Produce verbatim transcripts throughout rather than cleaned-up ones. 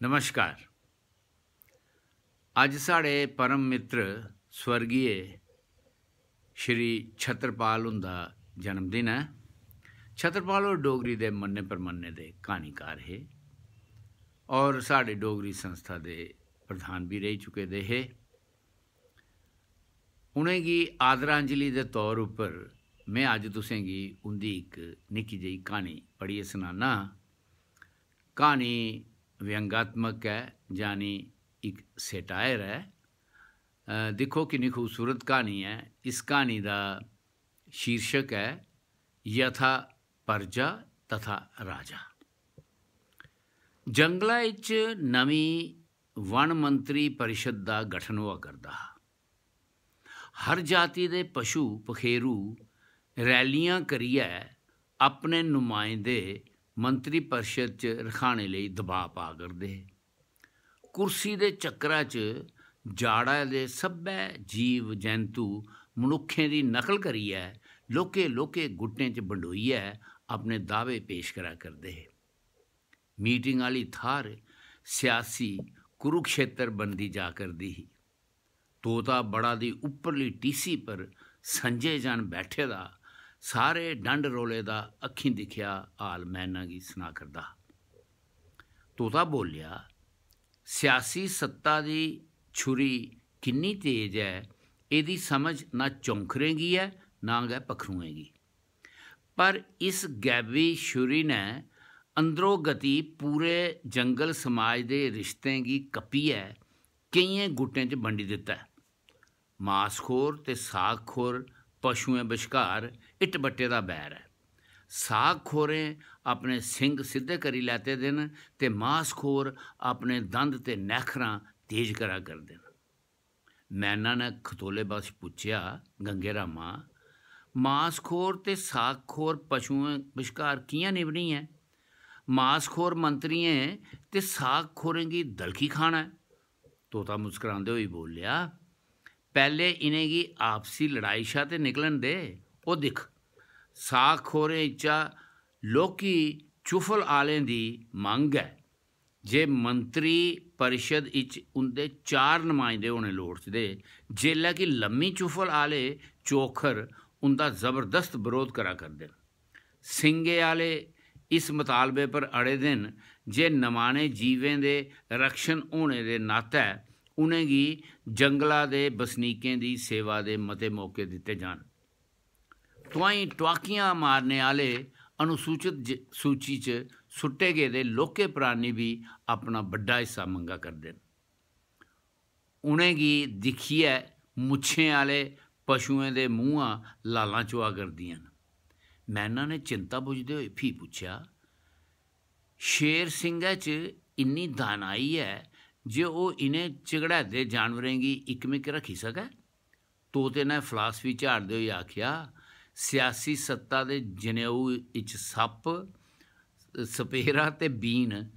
नमस्कार। अज्ज साढ़े परम मित्र स्वर्गीय श्री छत्रपाल हुंदा जन्मदिन ऐ। छत्रपाल होर डोगरी दे मन्ने परमन्ने दे क्हानीकार हे और साढ़े डोगरी संस्था दे प्रधान बी रेही चुके दे हे। उ'नेंगी आदरांजलि दे तौर उप्पर में अज्ज तुसेंगी उं'दी इक निक्की जेही क्हानी पढ़ियै सनाना। क्हानी व्यंगात्मक ऐ, यानी इक satire ऐ। अ, दिक्खो किन्नी खूबसूरत क्हानी ऐ। इस क्हानी दा शीर्षक ऐ यथा प्रजा तथा राजा। जंगला इच नमीं वन मंत्री परिषद दा गठन होआ करदा हा। हर जाति दे पशु पखेरू रैलियां करियै अपने नुमाइंदे मंत्री परिषद च रखाने लेई दबाऽ पा करदे हे। कुर्सी दे चक्करा च जाड़ा दे सब्भै जीव जैंतू मनुक्खें दी नकल करियै लौह्के लौह्के गुट्टें च बंडोइयै अपने दावे पेश करा करदे हे। मीटिंग आह्ली थाह्र सियासी कुरुक्षेत्र बनदी जा करदी ही। तोता बड़ा दी उप्परली टीसी पर संजय जन बैठे दा सारे डंड रोले दा अक्खीं दिक्खेआ हाल मैना गी सना करदा हा। तोता बोल्लेआ, "सियासी सत्ता दी छुरी किन्नी तेज ऐ, एह्दी समझ ना चौंखरें गी ऐ, ना गै पक्खरुएं गी। पर इस गैबी छुरी ने अंदरो गति पूरे जंगल समाज दे रिश्तें गी कप्पियै केइयें गुट्टें च बंडी दित्ता ऐ। मासखोर ते सागखोर पशुएं बश्कार इट्ट-बट्टे दा बैर ऐ। सागखोरें अपने सिंग सिद्धे करी लैते दे न ते मासखोर अपने दंद ते नैखरां तेज करा करदे न।" मैना ने खतोले बश पुच्छेआ, "गंगे रामा, मासखोर ते सागखोर पशुएं बश्कार कि'यां निभनी ऐ? मासखोर मंत्रियें ते सागखोरें गी दलकी खाना ऐ।" तोता मुस्करांदे होई बोल्लेआ, "पैह्ले इ'नेंगी आपसी लड़ाई शा ते निकलन दे। ओह् दिक्ख, सागखोरें इच्चा लौह्की चुफल आह्लें दी मंग ऐ जे मंत्री परिषद इच उं'दे चार नुमाइंदे होने लोड़चदे, जेल्लै कि लम्मी चुफल आह्ले चौखर उं'दा जबरदस्त बरोध करा करदे न। सिंगे आह्ले इस मतालबे पर अड़े दे न जे नमाने जीवें दे रक्षण होने दे नातै उ'नेंगी जंगला दे बसनीकें दी सेवा दे मते मौके दित्ते जान। तुआईं टुआकियां मारने आह्ले अनुसूचत ज-, सूची च सुट्टे गेदे लौह्के प्राणी बी अपना बड्डा हिस्सा मंगा करदे न। उ'नेंगी दिक्खियै मुच्छें आह्ले पशुएं दे मुंहा लालां चुआ करदियां न।" मैना ने चिंता बुझदे होई फ्ही पुच्छेआ, "शेर सिंगै च इन्नी दानाई ऐ जे ओह् इ'नें झगड़ैदे जानवरें गी इक मिक रक्खी सकै?" तोते ने फलासफी झाड़दे होई आखेआ, "सियासी सत्ता दे जनेऊ इच सप्प, सपेरा ते बीन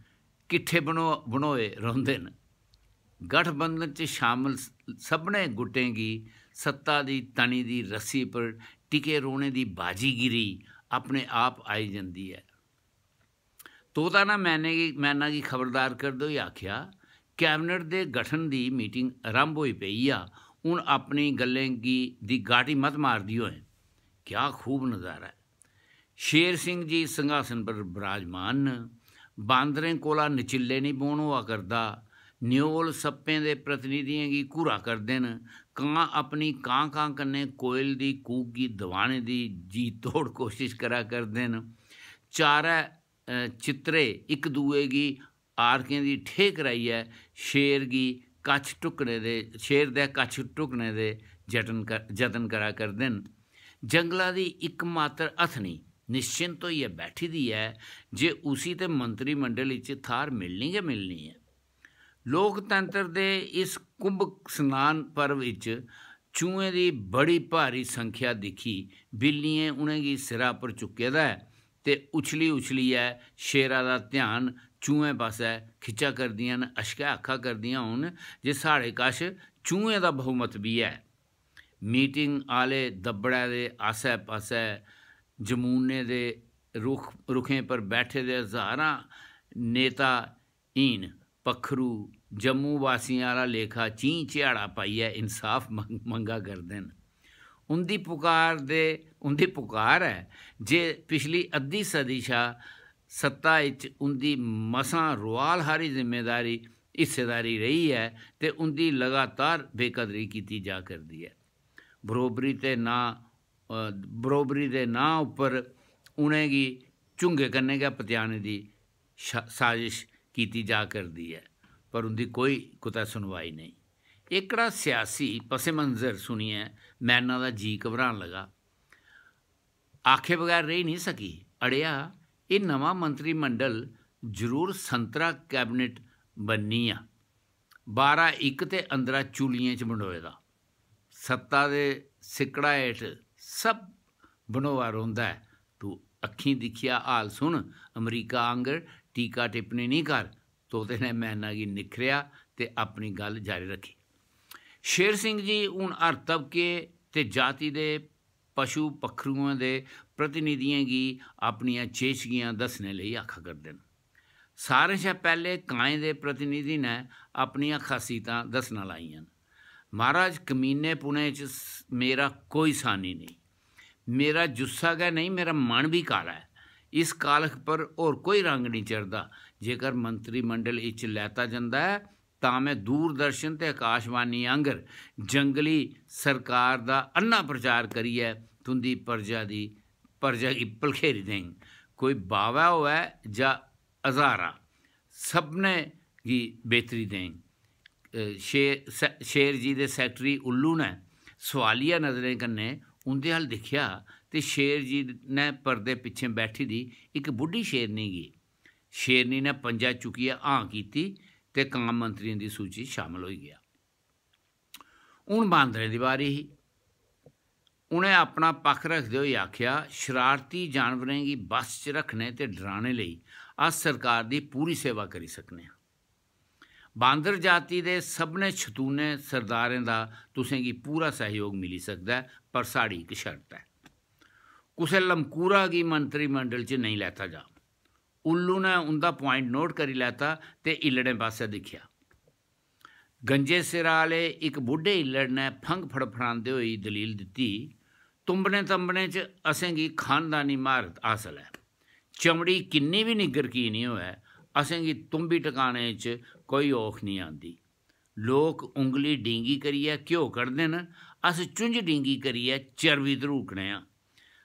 किट्ठे बनो-, बनोए रौंह्दे न। गठबंधन च शामल स-, सभनें गुट्टें गी सत्ता दी तनी दी रस्सी पर टिके रौह्ने दी बाजीगिरी अपने आप आई जंदी ऐ।" तोता ने मैने गी, मैना गी खबरदार करदे होई आखेआ, "कैबिनेट दे गठन दी मीटिंग आरंभ होई पेई आ, हून अपनी गल्लें गी दी गाटी मत मारदी होएं। क्या खूब नजारा ऐ। शेर सिंह जी संघासन पर विराजमान न। बांदरें कोला नचिल्ले निं बौह्न होआ करदा। न्योल सप्पें दे प्रतिनिधियें गी घूरा करदे न। कां अपनी कां-कां कन्नै कोयल दी कूक गी दबाने दी जी तोड़ कोशश करा करदे न। चारै, अ, चित्तरे इक दुए गी आरकें दी ठेह् कराइयै शेर गी कच्छ टुकने दे, शेर दे कच्छ टुकने दे जतन कर-, जतन करा करदे न। जंगला दी इकमात्र हथनी निश्चिंत होइयै बैठी दी ऐ जे उसी ते मंत्रीमंडल इच थाह्र मिलनी गै मिलनी ऐ। लोकतंत्र दे इस कुंभ स्नान पर्व इच चूहें दी बड़ी भारी संख्या दिक्खी बिल्लियें उ'नेंगी सिरा पर चुक्के दा ऐ ते उछली उछलियै शेरा दा ध्यान चूहें पासै खिच्चा करदियां न। अशकै आखा करदियां होन जे साढ़े कश चूहें दा बहुमत बी ऐ। मीटिंग आह्ले दब्बड़ै दे आसै पासै जमूने दे रुख, रुखें पर बैठे दे हजारां नेता हीन पक्खरू जम्मू वासियें आह्ला लेखा चीं ध्याड़ा पाइयै इंसाफ मंग-, मंगा करदे न। उं'दी पुकार दे, उं'दी पुकार ऐ जे पिछली अद्धी सदी शा सत्ता इच उं'दी मसां रोआल हारी जिम्मेदारी, हिस्सेदारी रेही ऐ ते उं'दी लगातार बेकदरी कीती जा करदी ऐ। बरोबरी ते नांऽ, अ, बरोबरी दे नांऽ उप्पर उ'नेंगी झुंगे कन्नै गै पतेआने दी शा-, साजिश कीती जा करदी ऐ, पर उं'दी कोई कुतै सुनवाई नेईं। एह्कड़ा सियासी पसे मंजर सुनियै मैना दा जी घबरान लगा। आखे बगैर रेही निं सकी, "अड़ेआ, एह् नमां मंत्रीमंडल जरूर संतरा कैबिनेट बननी आ। बाह्रा इक ते अंदरा चुलियें च बंडोए दा। सत्ता दे सिक्कड़ा हेठ सब बंडोआ रौंह्दा ऐ। तूं अक्खीं दिक्खियै हाल सुन, अमरीका आंगर टीका टिप्पणी निं कर।" तोते ने मैना गी निक्खरेआ ते अपनी गल्ल जारी रक्खी। शेर सिंह जी हून हर तबके ते जाति दे पशु पक्खरुएं दे प्रतिनिधियें गी अपनियां चेचगियां दस्सने लेई आखा करदे न। सारें शा पैह्लें काएं दे प्रतिनिधि ने अपनियां खासीतां दस्सना लाइयां न। "महाराज, कमीनेपुने च स-, मेरा कोई सानी नेईं। मेरा जुस्सा गै नेईं, मेरा मन बी काला ऐ। इस कालख पर होर कोई रंग नेईं चढ़दा। जेकर मंत्रीमंडल इच लैता जंदा ऐ, तां में दूरदर्शन ते आकाशवाणी आंगर जंगली सरकार दा अन्ना प्रचार करियै तुं'दी प्रजा दी, प्रजा गी भलखेरी देंग। कोई बावै होऐ जां हजारा, सभनें गी बेहतरी देंग।" अ, शेर, से-, शेर जी दे सैकटरी उल्लू ने सोआलिया नजरें कन्नै उं'दे अ'ल्ल दिक्खेआ ते शेर जी ने पर्दे पिच्छें बैठी दी इक बुड्ढी शेरनी गी, शेरनी ने पंजा चुक्कियै हां कीती ते कां मंत्रियें दी सूची च शामल होई गेआ। हून बांदरें दी बारी ही। उ'नें अपना पक्ख रखदे होई आखेआ, "शरारती जानवरें गी बस च रक्खने ते डराने लेई अस सरकार दी पूरी सेवा करी सकने आं। बांदर जाति दे सभनें शतूनें सरदारें दा तुसें गी पूरा सैहयोग मिली सकदा ऐ, पर साढ़ी इक शर्त ऐ। कुसै लमकूरा गी मंत्रीमंडल च नेईं लैता जा।" उल्लू ने उं'दा प्वाइंट नोट करी लैता ते इल्लड़ें पासै दिक्खेआ। गंजे सिरा आह्ले इक बुड्ढे इल्लड़ ने फंग फड़फड़ांदे होई दलील दित्ती, "तुंबने तंबने च असेंगी खानदानी म्हारत हासल ऐ। चमड़ी किन्नी बी निग्गर की निं होऐ, असेंगी तुंबी टकाने च कोई औख निं आंदी। लोक उंगली डींगी करियै घ्यो कढदे न, अस चुंझ डींगी करियै चर्बी धरूकने आं।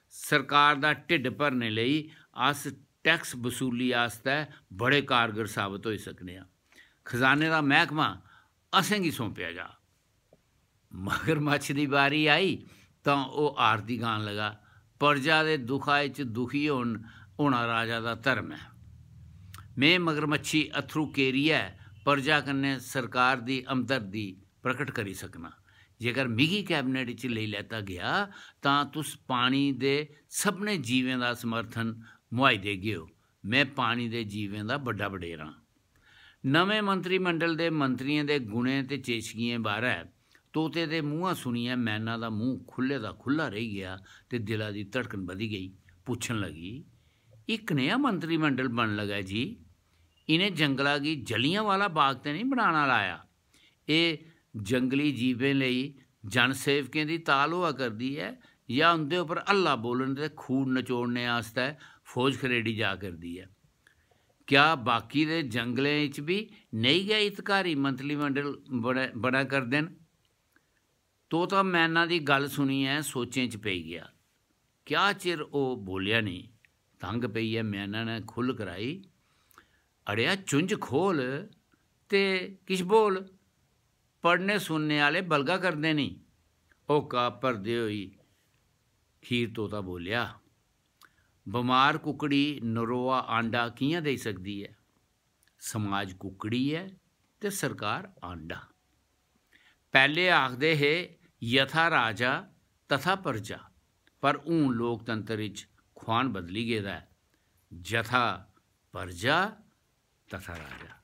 सरकार दा ढिड्ड भरने लेई अस टैक्स वसूली आस्तै बड़े कारगर साबत होई सकने आं। खजाने दा मैह्कमा असेंगी सौंपेआ जा।" मगरमच्छ दी बारी आई तां ओह् आरती गान लगा, "प्रजा दे दुखा इच दुखी होन, होना राजा दा धर्म ऐ। में मगरमच्छी अत्थरू केरियै प्रजा कन्नै सरकार दी हमदर्दी प्रकट करी सकनां। जेकर मिगी कैबिनेट च लेई लैता गेआ तां तुस पानी दे सभनें जीवें दा समर्थन मुहाई देगे ओ। में पानी दे जीवें दा बड्डा वडेरा आं।" नमें मंत्रीमंडल दे मंत्रियें दे गुणें ते चेचगियें बारै तोते दे मुंहा सुनियै मैना दा मूंह खु'ल्ले दा खु'ल्ला रेही गेआ ते दिला दी धड़कन बधी गेई। पुच्छन लगी, "एह् कनेहा मंत्रीमंडल बन लगा जी? इ'नें जंगला गी जलियांवाला बाग ते नेईं बनाना लाया? एह् जंगली जीवें लेई जनसेवकें दी ताल होआ करदी ऐ जां उं'दे उप्पर हल्ला बोलन ते खून नचोड़ने आस्तै फौज खड़ेरी जा करदी ऐ? क्या बाकी दे जंगलें च बी नेही गै हितकारी मंत्रीमंडल बनै, बनै करदे न?" तोता मैना दी गल्ल सुनियै सोचें च पेई गेआ। क्या चिर ओह् बोलेआ नेईं। तंग पेइयै मैना ने खु'ल्ल कराई, "अड़ेआ, चुंझ खोह्ल ते किश बोल। पढ़ने सुनने आह्ले बलगा करदे नी।" होका भरदे होई खीर तोता बोलेआ, "बमार कुक्कड़ी नरोआ आंडा कि'यां देई सकदी ऐ? समाज कुक्कड़ी ऐ ते सरकार आंडा। पैह्ले आखदे हे, 'यथा राजा तथा प्रजा', पर हून लोकतंत्र इच खुआन बदली गेदा ऐ, 'जथा प्रजा तथा राजा।'"